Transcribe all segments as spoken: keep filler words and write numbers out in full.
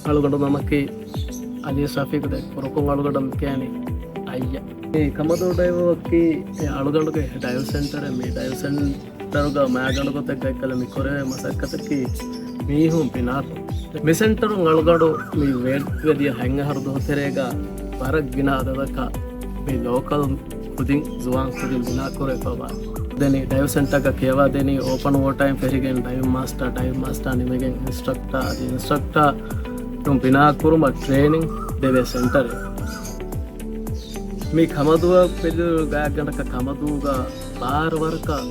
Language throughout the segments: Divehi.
އަޅުގަނޑު ނަމަކީ އަލީ ޝަފީޤު ދެ ކުރުކުން އަޅުގަނޑަށް ކިޔަނީ އައްޔަ. މި ކަމަދޫ ޑައިވަރކީ އެ އަޅުގަނޑުގެ ޑައިވް ސެންޓަރެއް. މި ޑައިވް ސެންޓަރުގަ މާގަނޑު ގޮތެއްގަ އެއްކަލަ މި ކުރެވޭ މަސައްކަތަކީ މީހުން ބިނާކުރުން. މި ސެންޓަރުން އަޅުގަނޑު މި ވެ-، ވެދިޔަ ހަތް އަހަރު ދުވަހު ތެރޭގަ ވަރަށް ގިނަ އަދަދަކަށް މި ލޯކަލް ކުދިން، ޒުވާން ކުދިން ބިނާ ކުރެފަވާ. ދެނީ ޑައިވް ސެންޓަރގަ ކިޔަވާ ދެނީ އޯޕަން ވޯޓައިން ފެށިގެން ޑައިވް މާސްޓަރ، ޑައިވް މާސްޓަރ ނިމިގެން އިންސްޓްރަކްޓަރ، އަދި އިންސްޓްރަކްޓަރުން ބިނާ ކުރުމަށް ޓްރޭނިން ދެވޭ ސެންޓަރެއް. މި ކަމަދޫއަށް ބެލު ގާތްގަނޑަކަށް ކަމަދޫގަ ބާރަ ވަރަކަށް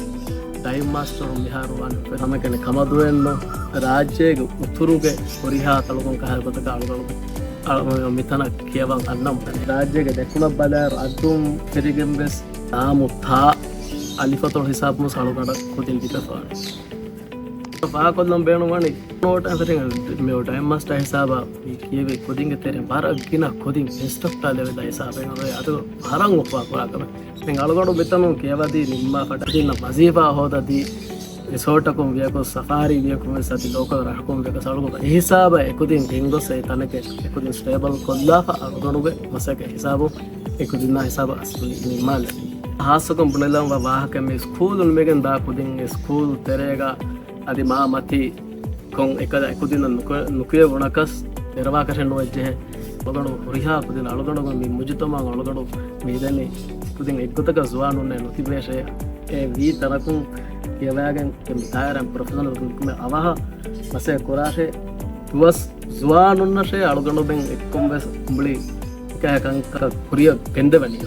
ޑައިވް މާސްޓަރުން މިހާރު ވާނެ. ހަމަކަނި ކަމަދޫއެއްނު، ރާއްޖޭގެ އުތުރުގެ ހުރިހާ ތަޅުގަނޑު ކަހަލަ ގޮތަކަށް އަޅުގަނޑު އަޅު-، މިތަނަށް ކިޔަވަން އަންނަމުން. ރާއްޖޭގެ ދެކުނަށް ބަލާއިރު އައްޑުން ފެށިގެން ވެސް އާމު ތާ އަލިފަތޮޅު ހިސާބުން އަޅުގަނޑަށް ކުދިން ލިބިފަވާނެ. ފާކޮށްލަން ބޭނުންވަނީ ނޯޓަށް ފެށިގެން މި ޑައިވް މާސްޓަރ ހިސާބަށް މި ކިޔެވި ކުދިންގެ ތެރެއިން ވަރަށް ގިނަ ކުދިން އިންސްޓްރަކްޓަރ ލެވިދާ ހިސާބެއް އޮތް. އަދި ވަރަށް އުފާ ކުރާ ކަމެއް. ދެން އަޅުގަނޑު މިތަނުން ކިޔަވަދީ ނިންމާފަ ކުދިންނަށް ވަޒީފާ ހޯދަދީ، ރިސޯޓަކުން ވިޔަކު، ސަފާރީ ވިޔަކު ވެސް އަދި ލޯކަލް ރަށަކުން ވިޔަކު އަޅުގަނޑު އެ ހިސާބަށް އެކުދިން ގެންގޮސް އެ ތަނެކެ އެކުދިން ސްޓޭބަލް ކޮށްލާފަ އަޅުގަނޑުގެ މަސައްކަތް ހިސާބު އެކުދިންނާ ހިސާބަށް އަސްލު ނިންމާލެވި. ހާއްސަކޮށް ބުނެލަން ވާ ވާހަކަ މި ސްކޫލުން ނިމިގެން ދާ ކުދިން އެ ސްކޫލް ތެރޭގަ އަދި މާ މަތީ ކޮން އެކަލަ އެކުދިންނަށް ނުކު-، ނުކުޔެވުނަކަސް ދެރަވާކަށެއް ނުވެއްޖެހޭ. އަޅުގަނޑު ހުރިހާ ކުދިން އަޅުގަނޑުގެ މި މުޖުތަމަޢުން އަޅުގަނޑު މި ދެނީ ކުދިން އެއްގޮތަކަށް ޒުވާނުންނެއް ނުތިބޭށޭ. އެ ވީ ތަނަކުން ކިޔަވާގެން އެ މި ދާއިރާ ޕްރޮފެޝަނަލް ކުދިން އަވަހަށް މަސައްކަތް ކުރާށޭ. ދުވަސް ޒުވާނުންނަށޭ އަޅުގަނޑުމެން އެއްކޮން ވެސް އުނބުޅި އެކަހަ ކަންކަން ކުރިއަށް ގެންދެވެނީ.